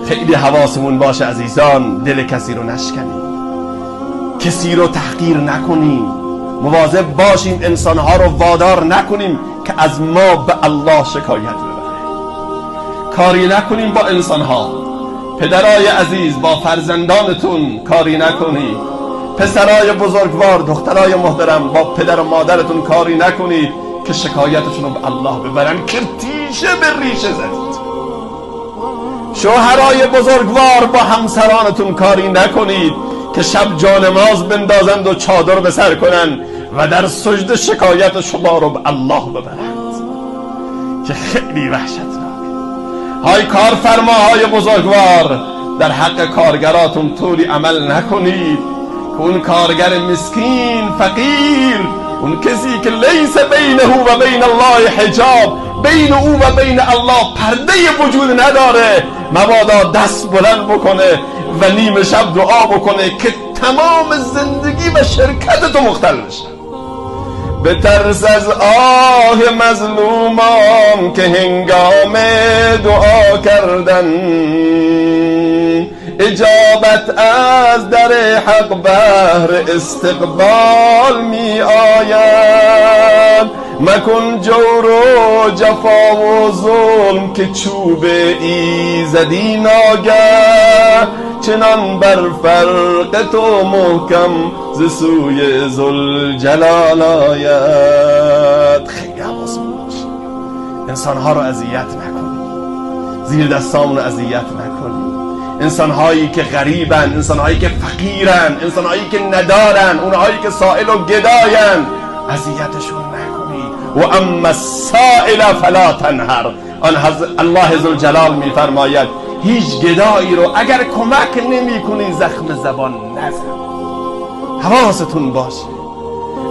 خیلی حواسمون باشه عزیزان، دل کسی رو نشکنیم، کسی رو تحقیر نکنیم، مواظب باشیم انسانها رو وادار نکنیم که از ما به الله شکایت ببره. کاری نکنیم با انسانها. پدرای عزیز با فرزندانتون کاری نکنید، پسرای بزرگوار، دخترای محترم با پدر و مادرتون کاری نکنید که شکایتشون رو به الله ببرن که تیشه به ریشه زدید. شوهرای بزرگوار با همسرانتون کاری نکنید که شب جانماز بندازند و چادر به سر کنن و در سجده شکایت شما رو به الله ببرند که خیلی وحشتناک. های کارفرماهای بزرگوار، در حق کارگراتون طوری عمل نکنید که اون کارگر مسکین فقیر، اون کسی که لیس بینه و بین الله حجاب، بین او و بین الله پرده وجود نداره، مبادا دست بلند بکنه و نیمه شب دعا بکنه که تمام زندگی و شرکت تو مختل بشه. بترس از آه مظلومان که هنگام دعا کردن، اجابت از در حق بهر استقبال می آید. مکن جور و جفا و ظلم که چوب ایزدی ناگه، چنان بر فرق تو محکم ز سوی ذوالجلال آید. خیلی حواسمون باشه، انسانها رو اذیت نکنیم، زیر دستامون رو اذیت نکنیم. انسانهایی که غریبن، انسانهایی که فقیرن، انسانهایی که ندارن، اونهایی که سائل و گداین، اذیتشون نکنید. و اما السائل فلا تنهر. آن الله ذوالجلال میفرماید هیچ گدایی رو اگر کمک نمی کنی زخم زبان نزن. حواستون باشه،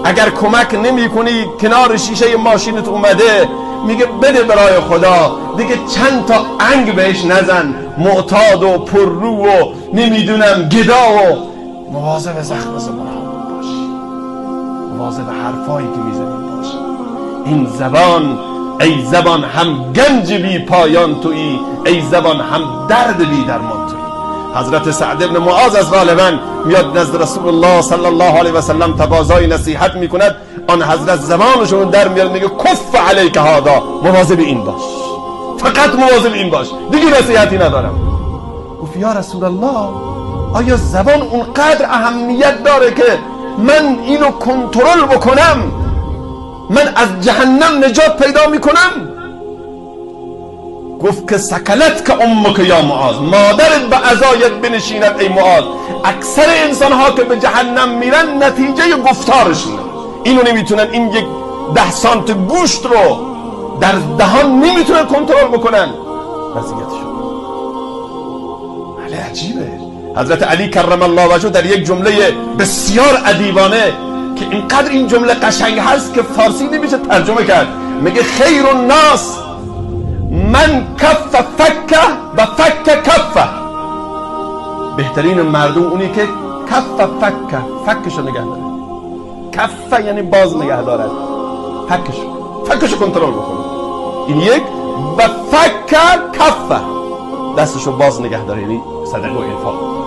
اگر کمک نمی کنی، کنار شیشه ماشینت اومده میگه بده برای خدا، دیگه چند تا انگ بهش نزن، معتاد و پررو و نمیدونم گدا و مواظب زخم زبان باشی، مواظب حرفایی که میزنیم باشی. این زبان، ای زبان هم گنج بی پایان تویی، ای زبان هم درد بی درمان تویی. حضرت سعد بن معاذ از غالبا میاد نزد رسول الله صلی الله علیه و سلم تقاضای نصیحت میکند. آن حضرت زبانشون در میاد میگه کف علیک هذا، مواظب این باش، فقط مواظب این باش، دیگه نصیحتی ندارم. گفت یا رسول الله، آیا زبان اونقدر اهمیت داره که من اینو کنترل بکنم، من از جهنم نجات پیدا میکنم؟ گفت که سکلت که امک یا معاذ، مادرت به عزایت بنشیند ای معاذ. اکثر انسان ها که به جهنم میرن نتیجه گفتارشونه، اینو نمیتونن، این یک 10 سانت گوشت رو در دهان نمیتونن کنترل بکنن، وضعیتشون بله عجیبه. حضرت علی کرم الله وجهه در یک جمله بسیار ادیبانه که اینقدر این جمله قشنگ هست که فارسی نمیشه ترجمه کرد، میگه خیر الناس من کف فکه و فک کفه. بهترین مردم اونی که کف فکه، فکشو نگه داره. کفه یعنی باز نگه دارد، فکشو کنترل بکنه، این یک. و فک کفه، دستشو باز نگه داره، یعنی صدقه و انفاق.